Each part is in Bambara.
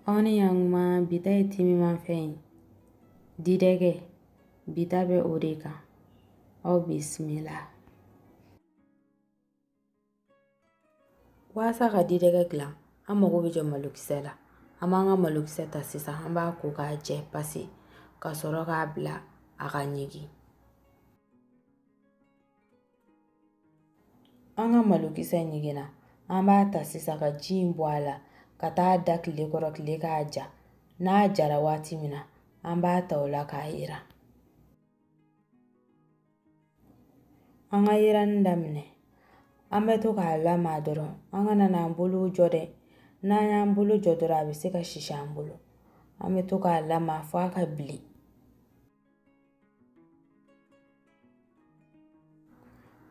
Aw ni ɲankuma, bi ta ye timimanfɛn ye. Didɛgɛ, bi ta bɛ o de kan. Aw bisimila. Walasa ka didɛgɛ dilan, an mago bɛ jɔ malokisɛ la. An b'an ka malokisɛ ta sisan, an b'a ko k'a jɛ pase ka sɔrɔ k'a bila a ka ɲigin. An ka malokisɛ ɲiginna, an b'a ta sisan ka ji in bɔ a la ka taa da tile kɔrɔ, tile k'a ja. N'a jara waati min na, an b'a ta o la k'a yiran. An ka yiranni daminɛ, an bɛ to k'a lamaga dɔrɔn, an kana n'an bolow jɔ dɛ. N'an y'an bolo jɔ dɔrɔn, a bɛ se ka sisi an bolo. An bɛ to k'a lamaga fo a ka bilen.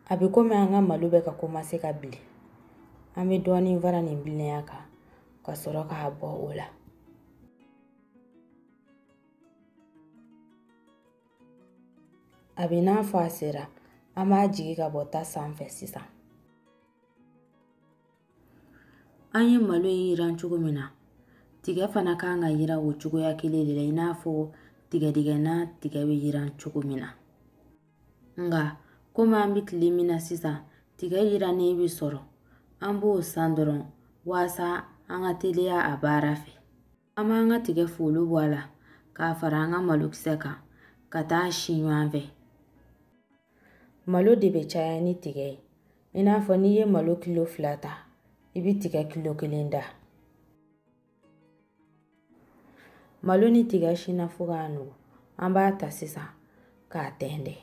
A bɛ komi an ka malo bɛ ka commencer ka bilen. An bɛ dɔɔnin fara nin bilenya kan ka sɔrɔ k'a bɔ o la. A bɛ n'a fɔ a sera, an b'a jigin ka bɔ ta sanfɛ sisan. An ye malo in yiran cogo min na, tigɛ fana kan ka yiran o cogoya kelen de la, i n'a fɔ tigɛdɛgɛ tigɛ bɛ yiran cogo min na. Nka komi an bɛ tile min na sisan, tigɛ yirannen bɛ sɔrɔ, an b'o san dɔrɔn walasa an ka teliya a baara fɛ. An b'an ka tigɛ folo bɔ a la k'a fara an ka malokisɛ kan ka taa si ɲɔgɔn fɛ. Malo de bɛ caya ni tigɛ ye. I n'a fɔ n'i ye malo kilo 2 ta, i bɛ tigɛ kilo 1 da. Malo ni tigɛ sinna fo k'a nugu. An b'a ta sisan k'a tɛntɛn.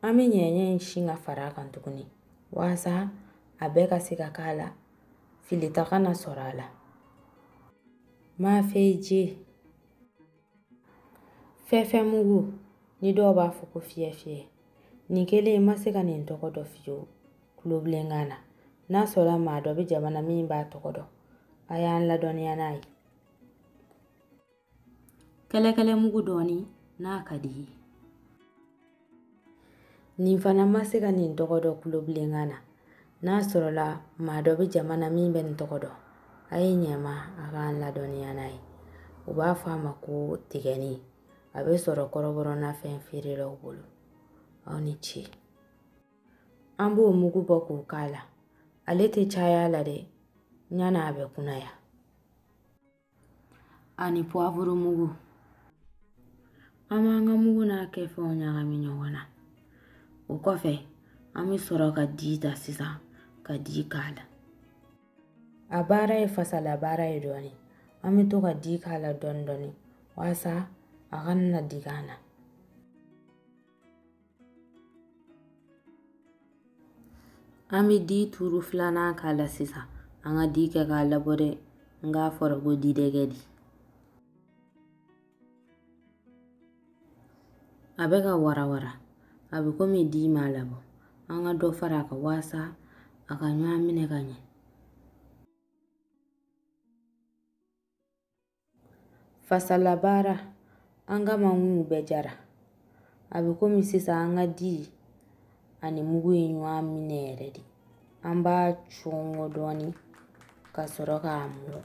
An bɛ ɲɛɲɛ in sin ka fara a kan tuguni walasa a bɛɛ ka se ka k'a la, filita kana sɔrɔ a la. Mafeje, fɛfɛmugu, ni dɔw b'a fɔ ko fiyɛ fiyɛ. Nin kelen ma se ka nin tɔgɔ dɔ fiyewu tulobilenkan na. N'a sɔrɔla maa dɔ bɛ jamana min b'a tɔgɔ dɔn, a y'an ladɔnniya n'a ye. Kɛlɛkɛlɛmugu dɔɔni n'a ka di ye. Nin fana ma se ka nin tɔgɔ dɔn tulobilenkan na. N'a sɔrɔla maa dɔ bɛ jamana min bɛ nin tɔgɔ dɔn, a ye ɲɛma a k'an ladɔnniya n'a ye. U b'a fɔ a ma ko tigɛni. A bɛ sɔrɔ kɔrɔbɔrɔnafɛn feerelaw bolo. Aw ni ce. An b'o mugu bɔ k'o k'a la. Ale tɛ caya la dɛ, ɲan'a bɛ kunnaya. Ani puwavuro mugu. An b'an ka mugu n'a kɛfɛnw ɲagami ɲɔgɔn na. O kɔfɛ, an bɛ sɔrɔ ka di ta sisan ka di k'a la. A baara ye fasala baara ye dɔɔni. An bɛ to ka di k'a la dɔɔni dɔɔni walasa a kana na digi an na. An bɛ di turu 2nan k'a la sisan. An ka di kɛ k'a labɔ dɛ. N k'a fɔra ko didɛgɛ di. A bɛ ka warawara. A bɛ komi di m'a labɔ. An ka dɔ fara a kan walasa a ka ɲɔgɔn minɛ ka ɲɛ. Fasala baara, an ka mankunw bɛɛ jara. A bɛ komi sisan an ka di ani mugu ye ɲɔgɔn minɛ yɛrɛ de. An b'a cɔngɔ dɔɔni ka sɔrɔ k'a mɔ.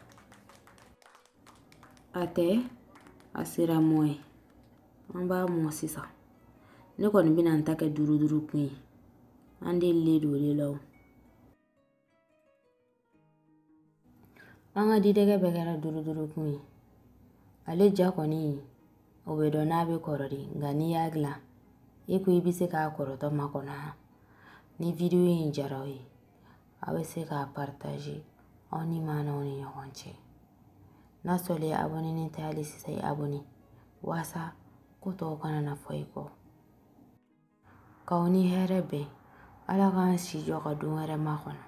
A tɛ, a sera mɔ ye. An b'a mɔ sisan. Ne kɔni bɛna n ta kɛ 5 5 kun ye. An delilen don o de la o. An ka didɛgɛ bɛɛ kɛra 5 5 kun ye. Ale ja kɔni, o bɛ dɔn n'a bɛ kɔrɔ de, nka n'i y'a dilan, i ko i bɛ se k'a kɔrɔtɔ makɔnɔ. Ni video in diyara aw ye, aw bɛ se k'a partager aw ni maanaw ni ɲɔgɔn cɛ. N'a sɔrɔ i abonné tɛ hali sisan, i abonné walasa ko tɔw kana na fɔ i kɔ. K'aw ni hɛrɛ bɛn. Ala k'an si jɔ ka don wɛrɛ makɔnɔ.